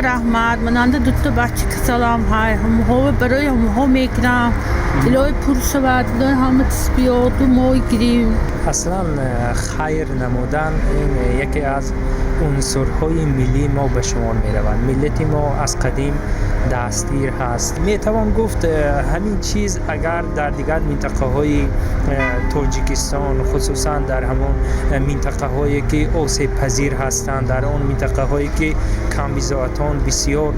Раҳмат. Мананда дута бача касалам ҳай, ҳамҳо барои ҳамҳо мекунам. Илоҳи пур шавад, илоҳи ҳама чиз биёду мо гирем. Аслан хайр намудан ин яке аз унсурҳои миллии мо ба шумор меравад. Миллати мо аз қадим дастгир ҳаст. Метавон гуфт, ҳамин чиз агар дар дигар минтақаҳои Тоҷикистон, хусусан дар ҳамон минтақаҳое ки осебпазир ҳастанд, дар он минтақаҳое ки камбизоатон бисёр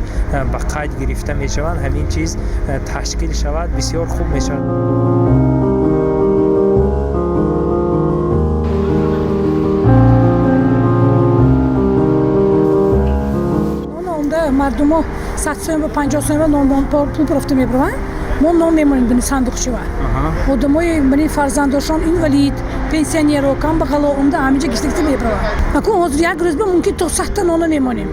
ба қайд гирифта мешаванд, ҳамин чиз ташкил шавад, бисёр хуб мешавад. Мардумо 100 сомон ба 50 сомон нон пул пурафта мебараванд, мо нон мемонем дуни сандуқчива. Одамои мани фарзандошон инвалид, пенсионеро, камбағало омда ҳаминҷа гишта гишта мебараванд. Акун ҳозир як рӯз ба мумкин то 100-та нона мемонем.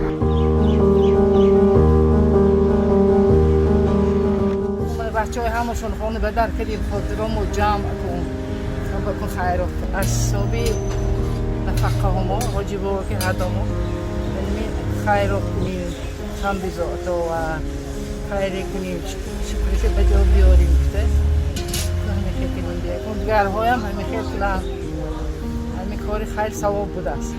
Бачаҳои ҳамашон хона ба дар кардем, хотиромо ҷамъ кун кун, хайрот аз ҳисоби нафақаҳомо, ҳоҷибо ки ҳардомо хайрот кунем, камбизоато ва хайре кунем, шукриша ба ҷо биёрем гуфта ҳамин хел кунем. Дигарҳоям ҳамин хел кунанд. Ҳамин кори хайр савоб будааст.